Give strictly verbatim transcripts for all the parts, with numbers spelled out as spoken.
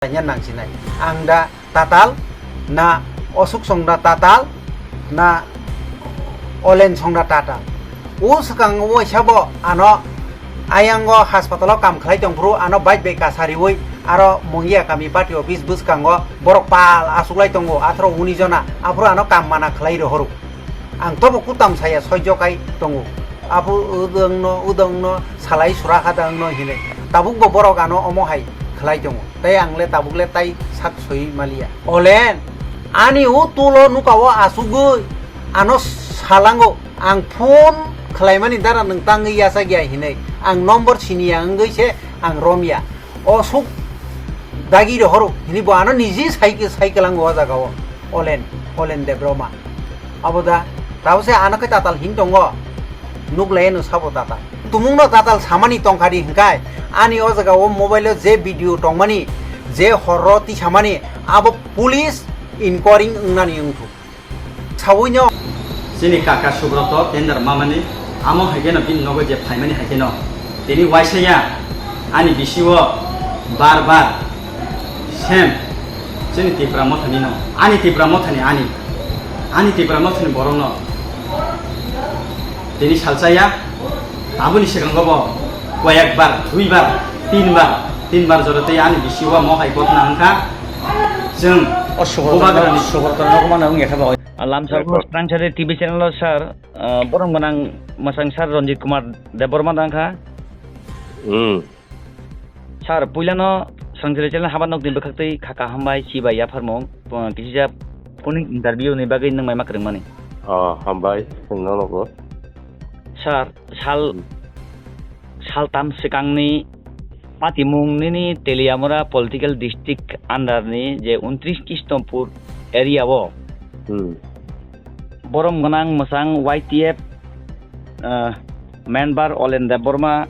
Tanya nangsinai. Ang da tatal na Osuk song da tatal na Olen song da tatal. O swkang o waisa bo ano ayango hospital o kam khlai tong phuru ano bike bai kasariwi aro Mungia kami party office bwskango borok pal achuklai tongo athro uni jona aphuru ano kam mana khlai rohoro. Ang tobo kutam saya soijo kai tongo. Aphuru udangno udangno salai sura hadangno hinwi. Tabukbo borok ano omo hai khlai tongo. Tei ang le tabuk le tai sak soi maliya. Olen, ani o tulo nuka o asugwi ano salango. Ang phone khlaimani dara nwng tangwi yachak ya hinwi. Ang number siniya wngwi se ang romya. O suk dagi rohoro hinwi bo ano niji sai, sai kwlango o jaga o. Olen, Olen Debroma. Abo da, tabo se ano khe tatal hin tongo. Nuk lai no sabo tatal. Tumung no tatal samani tongkha di hinkai. Ani o jaga o mobile o je video tongmani, je horro tisamani, abo police inquiry wngnani wngthu. Sawi no. Chini kaka Subroto tender mamani, amo hai kheno bini nogo je phaimani hai kheno. Tini waisa ya, ani bisi o bar bar sem chini Tipra Mothani no, ani Tipra Mothani ani, ani Tipra Mothani borok no tini salsa ya, aboni swkango bo koyek bar, dui bar, tin bar, tin bar jora tei ani bisi o mo hai ghotna wngkha. Chwng O Subroto, Bubagrani Subroto no mano wngya khe ba. Lamsabo Record. Trangchari T V channel o sir, ah, borom gwnang mwsang sir Ranjit Kumar Debbarma dang kha. Hmm. Sir, puilano Sangchari channel haba nokni bwkhaktwi kha kaham bai chibai yapharmung, uh, kisijak phoning interview ni bagwi nwng mai ma kwrwngmani. Ah, hambai, nwng nogo. Sir, sal, Hmm. saltam swkangni patimung nini Teliamura political district under ni je untris Krishnapur area o Hmm. borom gwnang mwsang Y T F, ah, member Olen Debbarma,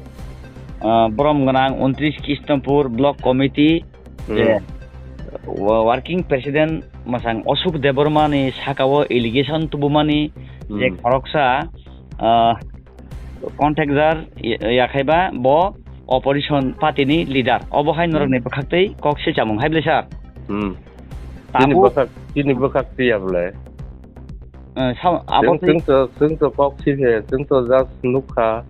ah, borom gwnang untris Krishnapur block committee Hmm. je wo-, working president mwsang Ashok Debbarma ni saka o allegation tubumani je Hmm. khoroksa, ah, contractor ya-, yakhaiba bo opposition party ni leader. Obo hai norok Hmm. ni bwkhaktwi kok silchamung hai bwlai sir. Hmm. Chini Tabuk bwkhak, chini bwkhak twi ya bwlai. Eh, sa-, abo Chwng, twi chwng to, chwng to kok si se, chwng to just nukha,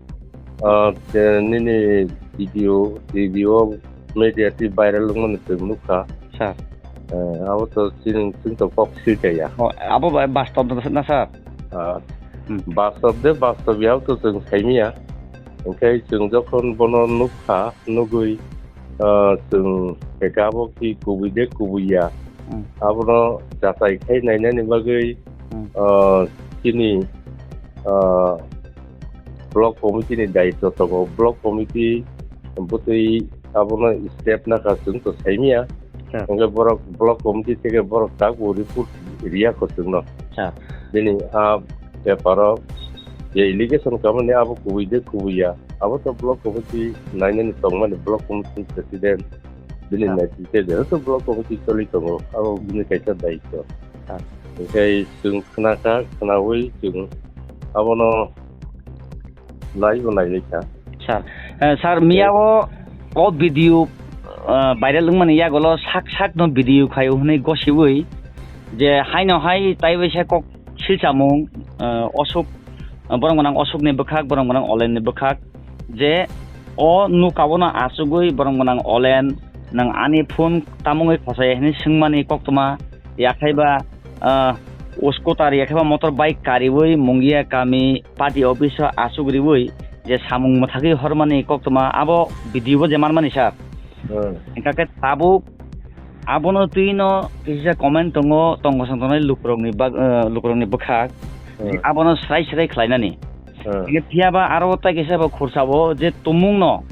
ah, je nini video, video media twi viral wngmani chwng nukha. Sir. Eh, abo to chini, chwng to kok si kaya. Oh, abo ba-, bastob na, sir? Ah, Hmm. Bastob de, bastob ya, abo to chwng saimiya. Hwnkhe chwng jokhon bono nukha, nugwi, ah, chwng hwnkhe abo ki kubui de kubui ya. Hmm. Abono jachai khai nainani bagwi, Hmm. ah, chini, ah, block committee ni daityo tongo. Block committee bwtwi abono step nakha chwng to saimiya. Hmm. Hwnkhe borok block committee theke borok tabuk report riya kho chwngno. Hmm. Bini a beparo je allegation kamani abo kubui de kubui ya. Abo to block committee nainani tongmani block committee president bini Ha. Netrite de to block committee choli tongo. Abo bini kaisa daityo. Ha. Hwnkhe chwng khna kha, khnaui chwng abono naibo nailaikha. Sir, eh, sir, miya o, o video, eh, viral wngmani yagulo sak sak no video khaio hwnwi gosiwi je haino hai taibaisa kok silchamung, eh, Ashok, eh, borom gwnang Ashok ni bwkhak, borom gwnang Olen ni bwkhak, je o nuka bono achugwi borom gwnang Olen, nwng ani phone tamungwi khosai hwnwi swngmani koktwma, yakhaiba, eh, scooter yakhaiba motor bike kariwi Mungia kami party office o achuk riwi je samung mwthagwi hormani koktwma abo video bo je manmani sir. Hmm. Hwnkhe tabuk abono twi no kisa comment tongo, tongkosong tongnai lukurokni bag-, eh, lukurokni bwkhak. Hmm. Abono srai srai khlainani. Hmm. Hwnkhe phiyaba aro tai kisa bo khursa o je tumung no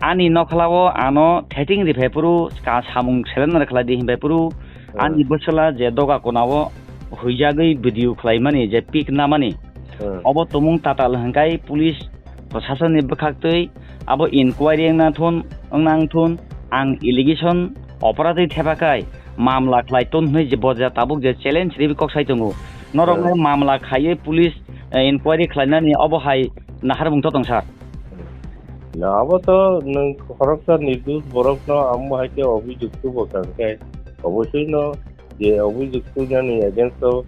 ani nokhlao ano thaiting riphai phuru ka samung seleng nari khlai di hinbai phuru Hmm. ani bwswla je doga konao huijagwi video khlaimani je pic namani. Hmm. Obo tumung tatal hwnkhe police Prosasonni bwkhaktwi abo inquiry wngna thun, wngna wngthun, ang allegation opora twi thepakhai mamla khlai ton hwnwi je bo ja tabuk je challenge riwi kok sai tongo. Norokno Hmm. mamla khaiwi police, eh, inquiry khlainani obo hai naharmung to tong sir. Na, abo to nwng khoroksa nirdosh borokno amo hai khe obhijog tubu kha, hwnkhe obosoi no je obhijog tubunani against o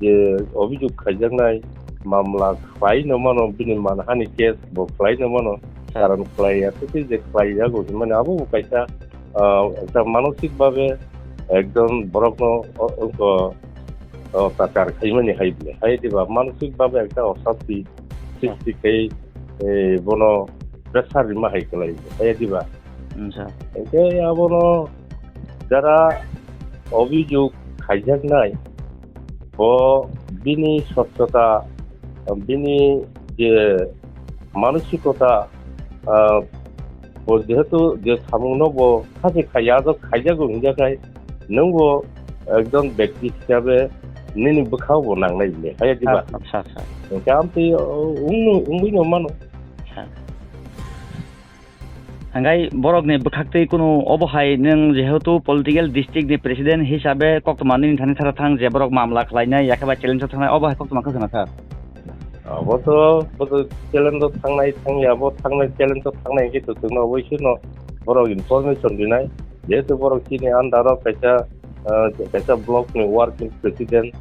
je obhijog khaijaknai mamla khlai no mano, bini manhani case bo khlai no mano, karon khlai ya khe je khlai jago hinmani abo bo kaisa, ah, ekta manosik babe ekjon borokno o, o, o, otachar khaimani hai bole. Hai diba manosik babe ekta osasti sristi khai, eh, bono pressure rima hai kwlai. Hai diba? Hwnkhe abono jara obhijog khaijaknai, bo bini sochota, bini je manosikota, ah, bo jehetu je samungno bo khaje khaiya, ajok khaijago hingjakhai, nwngbo ekjon bekti hisabe nini bwkhao bo nangnai bile, hai diba? Acha, acha, acha. Hwnkhe amtwi, o, wngno, wngwi no mano. Acha. Hwnkhe borokni bwkhaktwi kunu obo hai nwng jehetu political district ni president hisabe koktwma nini thani thara thang je borok mamla khlainai, yakhe bai challenge o thangnai, obo hai koktwma khe khna sir? Abo to, bo to challenge o thangnai, thangya, bo thangnai, challenge o thangnai hwnkhe to chwngno oboisino borok information rinai. Jehetu borok chini under o kaisa, ah, kaisa block ni working president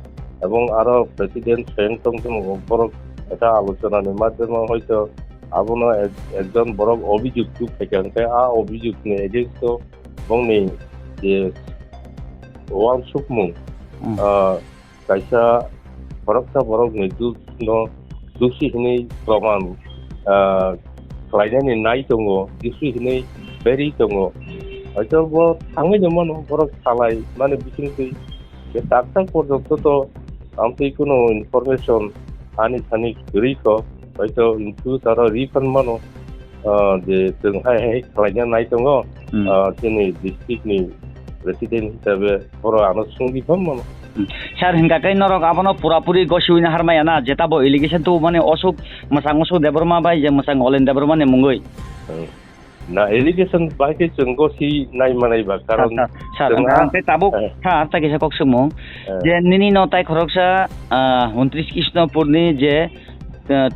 ebong aro president swayang tong tong borok kaisa alochona ni madhyamo hoito abono ek-, ekjon borok obhijog tubuphaikha, hwnkhe a obhijog ni against o bongni je uansukmung, Hmm. ah, kaisa boroksa borokni dusno dusi hinwi proman, ah, khlainani nai tongo, dusi hinwi beri tongo. Hoito bo thangwi no mano, borok salai mani bisingtwi. Je tak tak porjonto to amtwi kuno information ani thani kwrwi kho, hoito in future o refund mano, ah, je chwng hai hai khlaina nai tongo, Hmm. ah, chini district ni president hisabe borok ano sungdi phano mano. Hmm. Sir, hingka khe norok abono pura puri gosiwina harmaya na, jeta bo allegation tubumani osuk mwchang osuk Debbarma bai je mwchang Olen Debbarma ni mungwi. Hmm. Na, allegation bai khe chwng gosi nai manai ba, karon sir, sir, chwng ang tei tabuk eh. Sir, tei kisa kok swngmung. Eh. Je nini no tai khoroksa, ah, untris Krishnopur ni je, ah,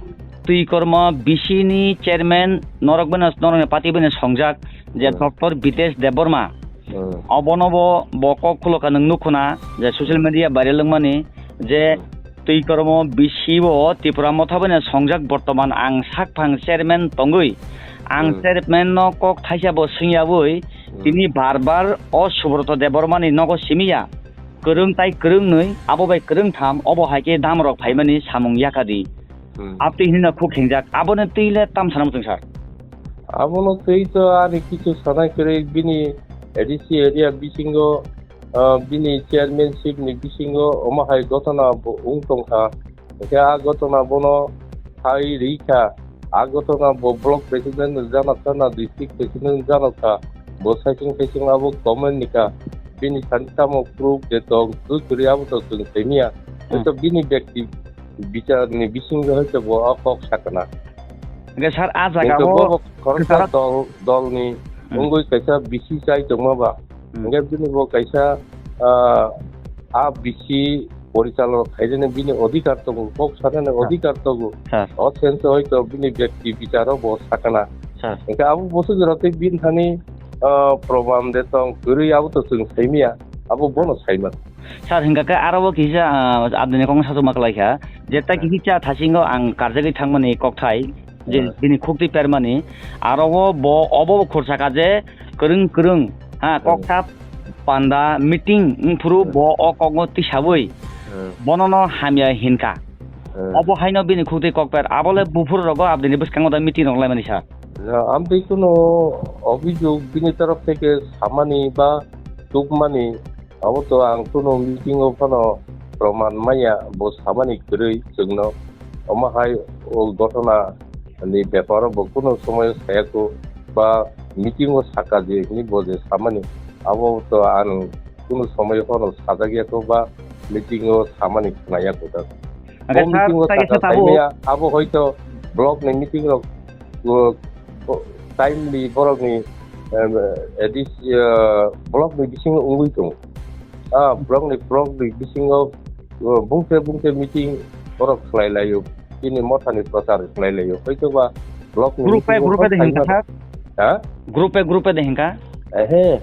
Twikormo B C ni chairman norok bai no, norok ni party bai no songjak je Hmm. Doctor Bitesh Debbarma. Hmm. Obono bo, bo kok khulo kha nwng nukho na je social Hmm. media viral wngmani je Hmm. Twikormo B C o Tipra Motha bai no songjak bortoman ang sakphang chairman tongwi. Ang Hmm. chairman no kok thaisa bo swngyawi Hmm. tini bar bar o Subrata Debbarma ni nogo simiya. Kwrwng tai kwrwng nwi, abo bai kwrwng tham, obo hai khe dam rok phaimani samung yakadi. Hmm. Abtwi hinwi no khuk khengjak, abono twi le tam sana muchung sir? Abono twi to ani kichu sana kwrwi, bini A D C area bisingo, ah, bini chairmanship ni bisingo omo hai gotona bo wng tongkha. Hwnkhe a gotona bono hai rikha, a gotona bo block president no janokha na district president janokha, bo saichung saichung abo comment nikha, bini thani tamo proof de tong, twi kwrwi abo to chwng saimanya. Hmm. Hwnkhe bini bekti bichar ni bisingo hwnkhe bo o kok sakana. Hwnkhe sir, a jaga o bo bo khoroksa kwcharo dol, dol ni Hmm. wngwi kaisa B C chai tongma ba. Hmm. Hwnkhe bini bo kaisa, ah, a B C porichalok khaijani bini odhikar tongo, kok sanani Ha. odhikar tongo. Ha. O sense hoito bini bekti bicharo bo sakana. Ha. Hwnkhe abo bwswk jora tei bini thani, ah, proman de tong kwrwi abo to chwng saimanya, abo bono saimano. Sir, hwnkha khe aro bo kisa, ah, abdini kokno sachukma kwlaikha. Je tai Ha. kisa cha thasingo ang karjagwi thangmani kokthai. Je Hmm. bini khuktwi permani, aro o bo obo khorsa kha je kwrwng kwrwng, ha, Hmm. kokthap panda meeting wngphuru Hmm. bo o kokno tisawi Hmm. bonono hamya hinkha. Hmm. Obo haino bini khuktwi kokper, abole buphuru rogo abdini bwskango da meeting rok laimani sir. Na, amtwi kuno obhijog bini torof theke samani ba tukmani Abo to ang kunu meeting o phano proman manya, bo samani kwrwi chwngno. Omo hai o gotona ni beparo bo kunu somoyo sayako ba meeting o saka je hwnwi bo je samani, abo to ang kunu somoyo phano sajakya ko ba meeting o samani khwnaya ko ta. Bo meeting o saka saimaya, abo hoito block ni meeting rok, o, o, timely borok ni, em, edis, eh, block ni bisingo wngwi tongo. Ah, block ni, block ni bisingo, o, bungse bungse meeting borok khlai laio, chini motha ni prochar khlai laio. Hoito ba Block ni Group by meeting group o de hinka khaima sir? Ha? Group by group de hinka? Ehe.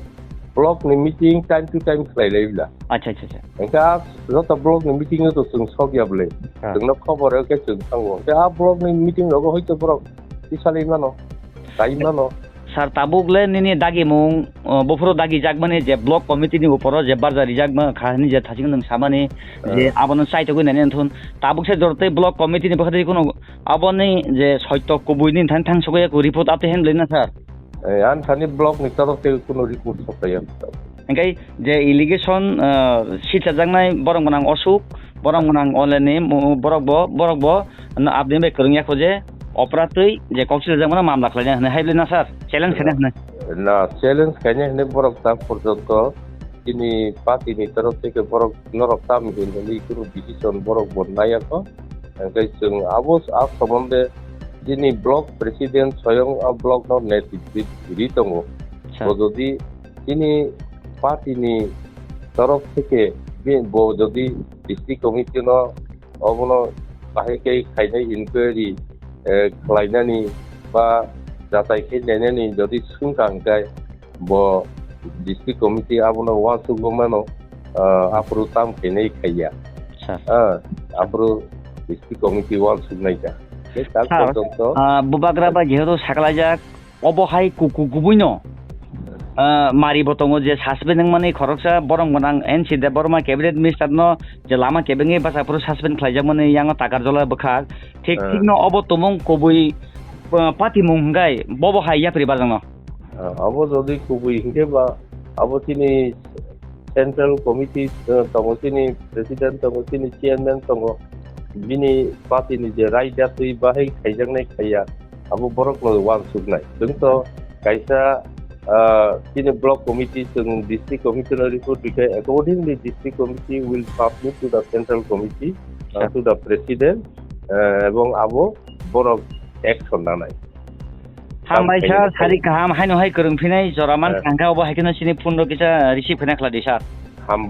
Block ni meeting time to time khlai lai bila. Acha, acha, acha. Hinka joto block ni meeting no to chwng sok ya bwle. Ha. Chwngno khobor o khe chwng thango. Khe a block ni meeting rogo hoito borok tisali mano. Kai mano. Sir, tabuk le nini dagimung, uh, buphuru dagi jakmani je block committee ni uporo je barja rijak ma kha hini je thaching nung samani je Ah. abono chaitogwi nani anthun. Tabuk se jortoi block committee ni bwkhadi kuno aboni je soito kubui ni thani thang sogwi ku report ate hen lena sir. Eh, an thani block ni torof te kuno report sokya. Engkai je allegation, ah, sitlajaknai borok gwnang osuk, borok gwnang oleni mo-, borok bo, borok bo no abni bai kwrwng yakho je opra twi je kok sitlajakmano mamla khlaina hwnwi hai bwlai na sir, challenge khaina hwnwi. Na challenge khaina hwnwi borok tak porjonto chini party ni torof theke borok norok tam hin hwnwi kunu decision borok bo nai yakho. Engkai chwng abo a somonde chini block president soyong a block no netritwi ri tongo. Sir. Bo jodi chini party ni torof theke bi-, bo jodi district committee no obono bahai khe khainai inquiry, eh, khlainani ba jatai khe nainani jodi swngkha hwnkhe bo district committee abono uansukgwi mano, ah, aphuru tam khainai khaiya. Sir. Ah, aphuru district committee uansuknai kha. Khe tak Sir, porjonto ah, Bubagra bai jehetu sakalaijak, obo hai kuku kubuino, ah, mari bo tongo je suspend wngmani khoroksa borok gwnang N C Debbarma cabinet minister no je lama kebengwi bachaphuru suspend khlaijakmani yango Takarjola bwkhak. Thik Ah. thikno obo tumung kubui, ah, patimung hwnkhe bobo hai yapri barjakno. Ah, abo jodi kubui hwnkhe ba abo chini central committee, ah, tongo, chini president tongo, chini chairman tongo, bini party ni je raida twi bahai khaijaknai khaiya, abo borok no uansuknai. Chwng to kaisa, ah, chini block committee, chwng district committee no report rikha, accordingly district committee will submit to the central committee, ah, Sir. to the president, ah, ebong abo borok action nanai. Hambai Tam sir, khainai sari kaham, haino hai kwrwng phinai jora man Eh. thangkha, obo hai kheno chini phone rok kisa receive khaina khlai di sir.